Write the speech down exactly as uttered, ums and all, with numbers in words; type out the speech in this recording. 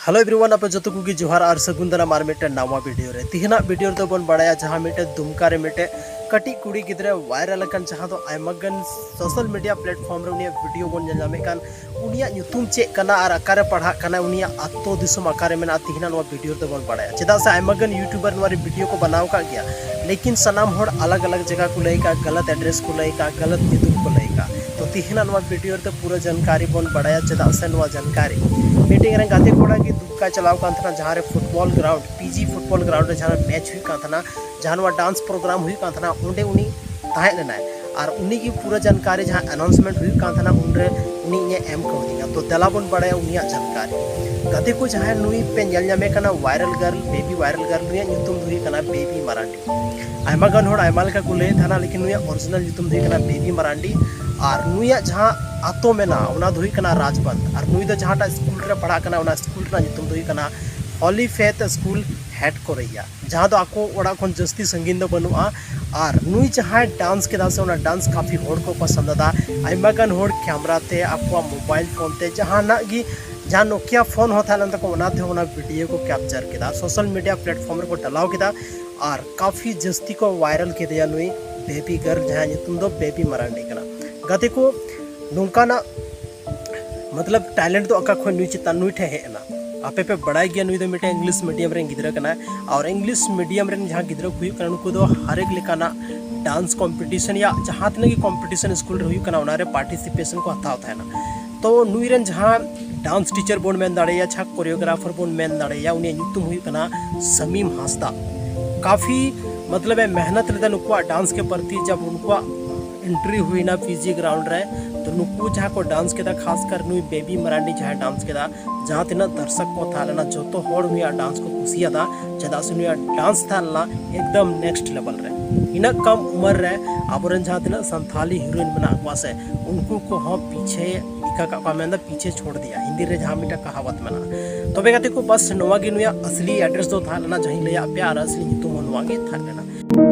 Hello everyone, ᱟᱯᱮ ᱡᱚᱛᱚ ᱠᱚᱜᱮ ᱡᱚᱦᱟᱨ ᱟᱨ ᱥᱟᱹᱜᱩᱱ ᱫᱟᱨᱟᱢ ᱟᱨ ᱢᱤᱫᱴᱮᱱ ᱱᱟᱣᱟ ᱵᱷᱤᱰᱤᱭᱳ ᱨᱮ᱾ ᱛᱤᱦᱤᱧᱟᱜ ᱵᱷᱤᱰᱤᱭᱳ ᱨᱮᱫᱚ ᱵᱚᱱ ᱵᱟᱲᱟᱭᱟ ᱡᱟᱦᱟᱸ ᱢᱤᱫᱴᱮᱱ ᱫᱩᱢᱠᱟ ᱨᱮ ᱢᱤᱫᱴᱮᱱ ᱠᱟᱹᱴᱤᱡ ᱠᱩᱲᱤ ᱜᱤᱫᱽᱨᱟᱹ ᱵᱷᱟᱭᱨᱟᱞ ᱟᱠᱟᱱ, ᱡᱟᱦᱟᱸ ᱫᱚ ᱟᱭᱢᱟ ᱜᱟᱱ ᱥᱳᱥᱟᱞ ᱢᱤᱰᱤᱭᱟ ᱯᱞᱟᱴᱯᱷᱚᱨᱢ ᱨᱮ ᱩᱱᱤᱭᱟᱜ ᱵᱷᱤᱰᱤᱭᱳ ᱵᱚᱱ ᱧᱮᱞ ᱧᱟᱢᱮᱫ ᱠᱟᱱ᱾ ᱩᱱᱤᱭᱟᱜ ᱧᱩᱛᱩᱢ ᱪᱮᱫ ᱠᱟᱱᱟ ᱟᱨ ᱚᱠᱟᱨᱮ ᱯᱟᱲᱦᱟᱜ ᱠᱟᱱᱟ, ᱩᱱᱤᱭᱟᱜ ᱟᱛᱳ ᱫᱤᱥᱚᱢ ᱚᱠᱟᱨᱮ ᱢᱮᱱᱟᱜᱼᱟ, ᱛᱤᱦᱤᱧᱟᱜ ᱱᱚᱣᱟ ᱵᱷᱤᱰᱤᱭᱳ ᱨᱮᱫᱚ ᱵᱚᱱ ᱵᱟᱲᱟᱭᱟ᱾ ᱪᱮᱫᱟᱜ ᱥᱮ ᱟᱭᱢᱟ ᱜᱟᱱ ᱭᱩᱴᱩᱵᱟᱨ ᱱᱚᱣᱟ ᱨᱮ ᱵᱷᱤᱰᱤᱭᱳ ᱠᱚ ᱵᱮᱱᱟᱣ ᱟᱠᱟᱫ ᱜᱮᱭᱟ, ᱞᱮᱠᱤᱱ ᱥᱟᱱᱟᱢ ᱦᱚᱲ ᱟᱞᱟᱜᱽ ᱟᱞᱟᱜᱽ ᱡᱟᱭᱜᱟ ᱠᱚ ᱞᱟᱹᱭ ᱠᱟᱜᱼᱟ, ᱜᱟᱞᱟᱛ ᱮᱰᱨᱮᱥ ᱠᱚ ᱞᱟᱹᱭ ᱠᱟᱜᱼᱟ, ᱜᱟᱞᱟᱛ ᱧᱩᱛᱩᱢ ᱠᱚ ᱞᱟᱹᱭ ᱠᱟᱜᱼᱟ᱾ ᱛᱚ ᱛᱤᱦᱤᱧᱟᱜ ᱱᱚᱣᱟ ᱵᱷᱤᱰᱤᱭᱳ ᱨᱮᱫᱚ ᱯᱩᱨᱟᱹ ᱡᱟᱱᱠᱟᱨᱤ ᱵᱚᱱ ᱵᱟᱲᱟᱭᱟ᱾ ᱪᱮᱫᱟᱜ ᱥᱮ ᱱᱚᱣᱟ ᱡᱟᱱᱠᱟᱨᱤ ᱢᱤᱫᱴᱮᱱ ᱨᱮᱱ ᱜᱟᱛᱮ ᱠᱚᱲᱟ ᱜᱮ ᱫᱩᱢᱠᱟ ᱪᱟᱞᱟᱣ ᱠᱟᱱ ᱛᱟᱦᱮᱱᱟ, ᱡᱟᱦᱟᱸ ᱨᱮ football ground, PG football ground ᱨᱮ ᱡᱟᱦᱟᱸ ᱨᱮ ᱢᱮᱪ ᱦᱩᱭᱩᱜ ᱠᱟᱱ ᱛᱟᱦᱮᱱᱟ, ᱡᱟᱦᱟᱸ ᱱᱚᱣᱟ ᱰᱟᱱᱥ ᱯᱨᱳᱜᱨᱟᱢ ᱦᱩᱭᱩᱜ ᱠᱟᱱ ᱛᱟᱦᱮᱱᱟ, ᱚᱸᱰᱮ ᱩᱱᱤ ᱛᱟᱦᱮᱸ ᱞᱮᱱᱟᱭ᱾ ᱟᱨ ᱩᱱᱤ ᱜᱮ ᱯᱩᱨᱟᱹ ᱡᱟᱱᱠᱟᱨᱤ, ᱡᱟᱦᱟᱸ ᱟᱱᱟᱣᱩᱱᱥᱢᱮᱱᱴ ᱦᱩᱭᱩᱜ ᱠᱟᱱ ᱛᱟᱦᱮᱱᱟ, ᱩᱱᱨᱮ ᱩᱱᱤ ᱤᱧᱮ ᱮᱢ ᱠᱟᱣᱫᱤᱧᱟ᱾ ᱛᱚ ᱫᱮᱞᱟ ᱵᱚᱱ ᱵᱟᱲᱟᱭᱟ ᱩᱱᱤᱭᱟᱜ ᱡᱟᱱᱠᱟᱨᱤ᱾ ᱜᱟᱛᱮ ᱠᱚ, ᱡᱟᱦᱟᱸᱭ ᱱᱩᱭ ᱯᱮ ᱧᱮᱞ ᱧᱟᱢᱮ ᱠᱟᱱᱟ, viral girl, baby viral girl, ᱱᱩᱭᱟᱜ ᱧᱩᱛᱩᱢ ᱫᱚ ᱦᱩᱭᱩᱜ ᱠᱟᱱᱟ ᱵᱮᱵᱤ ᱢᱟᱨᱟᱱᱰᱤ᱾ ᱟᱭᱢᱟ ᱜᱟᱱ ᱦᱚᱲ ᱟᱭᱢᱟ ᱞᱮᱠᱟ ᱠᱚ ᱞᱟᱹᱭᱮᱫ ᱛᱟᱦᱮᱱᱟ, ᱞᱮᱠᱤᱱ ᱱᱩᱭᱟᱜ ᱚᱨᱤᱡᱤᱱᱟᱞ ᱧᱩᱛᱩᱢ ᱫᱚ ᱦᱩᱭᱩᱜ ᱠᱟᱱᱟ ᱵᱮᱵᱤ ᱢᱟᱨᱟᱱᱰᱤ᱾ ᱟᱨ ᱱᱩᱭᱟᱜ ᱡᱟᱦᱟᱸ ᱟᱛᱳ ᱢᱮᱱᱟᱜᱼᱟ, ᱚᱱᱟ ᱫᱚ ᱦᱩᱭᱩᱜ ᱠᱟᱱᱟ ᱨᱟᱡᱽᱵᱟᱸᱫᱷ᱾ ᱟᱨ ᱱᱩᱭ ᱫᱚ ᱡᱟᱦᱟᱸᱴᱟᱜ ᱥᱠᱩᱞ ᱨᱮ ᱯᱟᱲᱦᱟᱜ ᱠᱟᱱᱟ, ᱚᱱᱟ ᱥᱠᱩᱞ ᱨᱮᱱᱟᱜ ᱧᱩᱛᱩᱢ ᱫᱚ ᱦᱩᱭᱩᱜ ᱠᱟᱱᱟ ᱦᱚᱞᱤ ᱯᱷᱮᱛᱷ ᱥᱠᱩᱞ ᱦᱮᱰ ᱠᱚᱨᱮᱭᱟ, ᱡᱟᱦᱟᱸ ᱫᱚ ᱟᱠᱚ ᱚᱲᱟᱜ ᱠᱷᱚᱱ ᱡᱟᱹᱥᱛᱤ ᱥᱟᱺᱜᱤᱧ ᱫᱚ ᱵᱟᱹᱱᱩᱜᱼᱟ᱾ ᱟᱨ ᱱᱩᱭ ᱡᱟᱦᱟᱸᱭ ᱰᱟᱱᱥ ᱠᱮᱫᱟ ᱥᱮ, ᱚᱱᱟ ᱰᱟᱱᱥ ᱠᱟᱯᱷᱤ ᱦᱚᱲ ᱠᱚ ᱯᱚᱥᱚᱱᱫ ᱟᱫᱟ᱾ ᱟᱭᱢᱟ ᱜᱟᱱ ᱦᱚᱲ ᱠᱮᱢᱨᱟ ᱛᱮ, ᱟᱠᱚᱣᱟᱜ ᱢᱳᱵᱟᱭᱤᱞ ᱯᱷᱳᱱ ᱛᱮ, ᱡᱟᱦᱟᱱᱟᱜ ᱜᱮ, ᱡᱟᱦᱟᱸ ᱱᱳᱠᱤᱭᱟ ᱯᱷᱳᱱ ᱦᱚᱸ ᱛᱟᱦᱮᱸ ᱞᱮᱱ ᱛᱟᱠᱚ, ᱚᱱᱟᱛᱮ ᱚᱱᱟ ᱵᱷᱤᱰᱤᱭᱳ ᱠᱚ ᱠᱮᱯᱪᱟᱨ ᱠᱮᱫᱟ, ᱥᱳᱥᱟᱞ ᱢᱤᱰᱤᱭᱟ ᱯᱞᱟᱴᱯᱷᱚᱨᱢ ᱨᱮᱠᱚ ᱰᱟᱞᱟᱣ ᱠᱮᱫᱟ᱾ ᱟᱨ ᱠᱟᱯᱷᱤ ᱡᱟᱹᱥᱛᱤ ᱠᱚ ᱵᱷᱟᱭᱨᱟᱞ ᱠᱮᱫᱮᱭᱟ ᱱᱩᱭ ᱵᱮᱵᱤ ᱜᱟᱨᱞ, ᱡᱟᱦᱟᱸᱭᱟᱜ ᱧᱩᱛᱩᱢ ᱫᱚ ᱵᱮᱵᱤ ᱢᱟᱨᱟᱱᱰᱤ ᱠᱟᱱᱟ᱾ ᱜᱟᱛᱮ ᱠᱚ, ᱱᱚᱝᱠᱟᱱᱟᱜ ᱢᱚᱛᱞᱚᱵ ᱴᱮᱞᱮᱱᱴ ᱫᱚ ᱚᱠᱟ ᱠᱷᱚᱱ ᱱᱩᱭ ᱪᱮᱛᱟᱱ, ᱱᱩᱭ ᱴᱷᱮᱱ ᱦᱮᱡ ᱮᱱᱟ? ᱟᱯᱮ ᱯᱮ ᱵᱟᱲᱟᱭ ᱜᱮᱭᱟ, ᱱᱩᱭ ᱫᱚ ᱢᱤᱫᱴᱮᱱ ᱤᱝᱞᱤᱥ ᱢᱤᱰᱤᱭᱟᱢ ᱨᱮᱱ ᱜᱤᱫᱽᱨᱟᱹ ᱠᱟᱱᱟᱭ᱾ ᱟᱨ ᱤᱝᱞᱤᱥ ᱢᱤᱰᱤᱭᱟᱢ ᱨᱮᱱ ᱡᱟᱦᱟᱸ ᱜᱤᱫᱽᱨᱟᱹ ᱠᱚ ᱦᱩᱭᱩᱜ ᱠᱟᱱᱟ, ᱱᱩᱠᱩ ᱫᱚ ᱦᱟᱨᱮᱠ ᱞᱮᱠᱟᱱᱟᱜ ᱰᱟᱱᱥ ᱠᱚᱢᱯᱤᱴᱤᱥᱚᱱ ᱭᱟ ᱡᱟᱦᱟᱸ ᱛᱤᱱᱟᱹᱜ ᱜᱮ ᱠᱚᱢᱯᱤᱴᱤᱥᱚᱱ ᱥᱠᱩᱞ ᱨᱮ ᱦᱩᱭᱩᱜ ᱠᱟᱱᱟ, ᱚᱱᱟᱨᱮ ᱯᱟᱨᱴᱤᱥᱤᱯᱮᱥᱚᱱ ᱠᱚ ᱦᱟᱛᱟᱣ ᱛᱟᱦᱮᱱᱟ᱾ ᱛᱚ ᱱᱩᱭ ᱨᱮᱱ ᱡᱟᱦᱟᱸ ᱰᱟᱱᱥ ᱴᱤᱪᱟᱨ ᱵᱚᱱ ᱢᱮᱱ ᱫᱟᱲᱮᱭᱟᱭᱟ, ᱡᱟᱦᱟᱸ ᱠᱳᱨᱤᱭᱳᱜᱨᱟᱯᱷᱟᱨ ᱵᱚᱱ ᱢᱮᱱ ᱫᱟᱲᱮᱭᱟᱭᱟ, ᱩᱱᱤᱭᱟᱜ ᱧᱩᱛᱩᱢ ᱦᱩᱭᱩᱜ ᱠᱟᱱᱟ ᱥᱟᱢᱤᱢ ᱦᱟᱸᱥᱫᱟ᱾ ᱠᱟᱯᱷᱤ ᱢᱚᱛᱞᱚᱵ ᱮ ᱢᱮᱦᱱᱚᱛ ᱞᱮᱫᱟ ᱱᱩᱠᱩᱣᱟᱜ ᱰᱟᱱᱥ ᱠᱮ ᱯᱨᱚᱛᱤ᱾ ᱡᱟᱵ ᱩᱱᱠᱩᱣᱟᱜ ᱮᱱᱴᱨᱤ ᱦᱩᱭᱱᱟ ᱯᱤᱡᱤ ᱜᱨᱟᱣᱩᱱᱰ ᱨᱮ, ᱛᱚ ᱱᱩᱠᱩ ᱡᱟᱦᱟᱸ ᱠᱚ ᱰᱟᱱᱥ ᱠᱮᱫᱟ, ᱠᱷᱟᱥ ᱠᱟᱨ ᱱᱩᱭ ᱵᱮᱵᱤ ᱢᱟᱨᱟᱱᱰᱤ ᱡᱟᱦᱟᱸᱭ ᱰᱟᱱᱥ ᱠᱮᱫᱟ, ᱡᱟᱦᱟᱸ ᱛᱤᱱᱟᱹᱜ ᱫᱚᱨᱥᱚᱠ ᱠᱚ ᱛᱟᱦᱮᱸ ᱞᱮᱱᱟ, ᱡᱚᱛᱚ ᱦᱚᱲ ᱱᱩᱭᱟᱜ ᱰᱟᱱᱥ ᱠᱚ ᱠᱩᱥᱤᱭᱟᱫᱟ᱾ ᱪᱮᱫᱟᱜ ᱥᱮ ᱱᱩᱭᱟᱜ ᱰᱟᱱᱥ ᱛᱟᱦᱮᱸ ᱞᱮᱱᱟ ᱮᱠᱫᱚᱢ ᱱᱮᱠᱥᱴ ᱞᱮᱵᱮᱞ ᱨᱮ᱾ ᱤᱱᱟᱹᱜ ᱠᱚᱢ ᱩᱢᱮᱨ ᱨᱮ ᱟᱵᱚᱨᱮᱱ ᱡᱟᱦᱟᱸ ᱛᱤᱱᱟᱹᱜ ᱥᱟᱱᱛᱷᱟᱞᱤ ᱦᱤᱨᱳᱭᱤᱱ ᱢᱮᱱᱟᱜ ᱠᱚᱣᱟ ᱥᱮ, ᱩᱱᱠᱩ ᱠᱚᱦᱚᱸ ᱯᱤᱪᱷᱮ ᱤᱠᱟ ᱠᱟᱜ ᱠᱚᱣᱟ, ᱢᱮᱱᱫᱟ ᱯᱤᱪᱷᱮ ᱪᱷᱳᱲ ᱫᱤᱭᱟ, ᱦᱤᱱᱫᱤ ᱨᱮ ᱡᱟᱦᱟᱸ ᱢᱤᱫᱴᱟᱝ ᱠᱟᱦᱟᱣᱟᱛ ᱢᱮᱱᱟᱜᱼᱟ᱾ ᱛᱚᱵᱮ ᱜᱟᱛᱮ ᱠᱚ, ᱵᱟᱥ ᱱᱚᱣᱟ ᱜᱮ ᱱᱩᱭᱟᱜ ᱟᱥᱞᱤ ᱮᱰᱨᱮᱥ ᱫᱚ ᱛᱟᱦᱮᱸ ᱞᱮᱱᱟ, ᱡᱟᱦᱟᱸᱧ ᱞᱟᱹᱭᱟᱫ ᱯᱮᱭᱟ, ᱟᱨ ᱟᱥᱞᱤ ᱧᱩᱛᱩᱢ ᱦᱚᱸ ᱱᱚᱣᱟ ᱜᱮ ᱛᱟᱦᱮᱸ ᱞᱮᱱᱟ᱾